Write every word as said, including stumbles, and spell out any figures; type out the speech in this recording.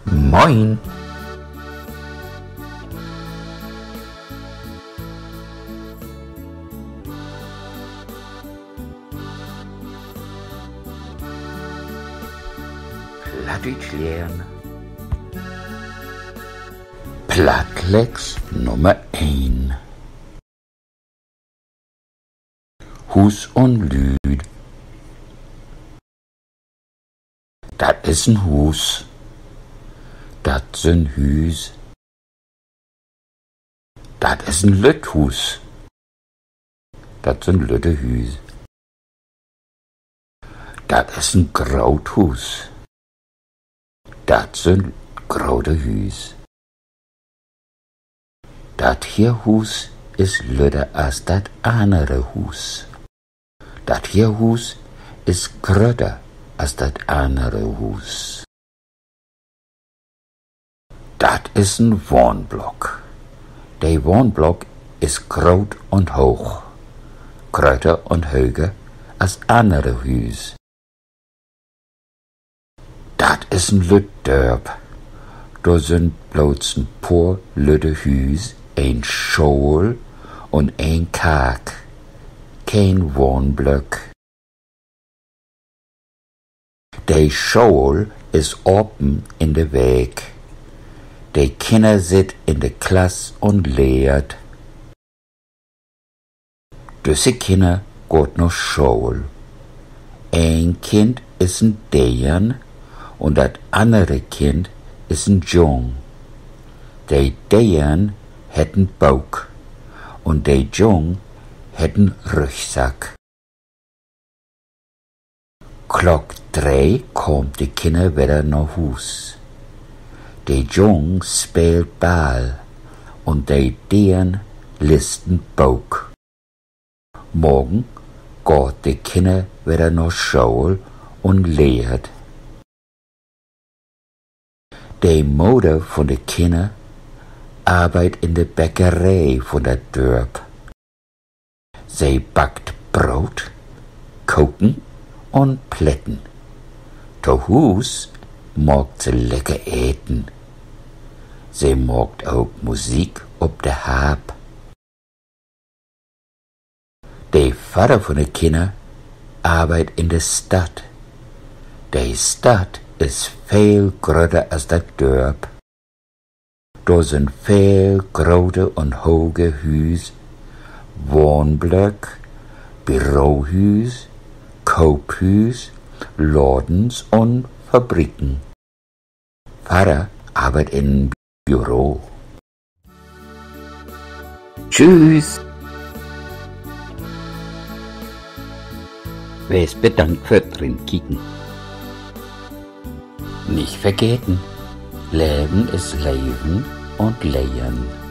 Moin! Plattdüütsch lehren. Plattlex Nummer een. Huus un Lüüd. Dat is en Huus. Dat sünd Hüüs. Dat is en lütt Huus. Dat sünd lütte Hüüs. Dat is en groot Huus. Dat sünd grote Hüüs. Dat hier Huus is lütter as dat annere Huus. Dat hier Huus is grötter as dat annere Huus. Dat is en Wahnblock. De Wahnblock is groot un hooch, grötter un höger as annere Hüüs. Dat is en lütt Dörp. Dor sünd blots en poor lütte Hüüs, een School un een Kark. Keen Wahnblöck. De School is apen in de Week. De Kinner sitt in de Klass un lehrt. Düsse Kinner gaht na School. Een Kind is en Deern un dat annere Kind is en Jung. De Deern hett en Book un de Jung hett en Rüggsack. Klock dree kaamt de Kinner wedder na Huus. De Jung speelt Ball un de Deern leest en Book. Morgen gaht de Kinner wedder na School un lehrt. De Moder vun de Kinner arbeidt in de Bäckeree vun dat Dörp. Se backt Broot, Koken un Plätten. To Huus maakt se lecker Eten. Se maakt ok Musik op de Harp. De Vadder vun de Kinner arbeidt in de Stadt. De Stadt is veel grötter as dat Dörp. Dor sünd veel grote un hoge Hüüs, Wahnblöck, Bürohüüs, Koophüüs, Ladens un Fabriken. Vadder arbeidt in en Büro. Tschüss. Wees bedankt för't Rinkieken. Nich vergeten: Leven is leven un lehren.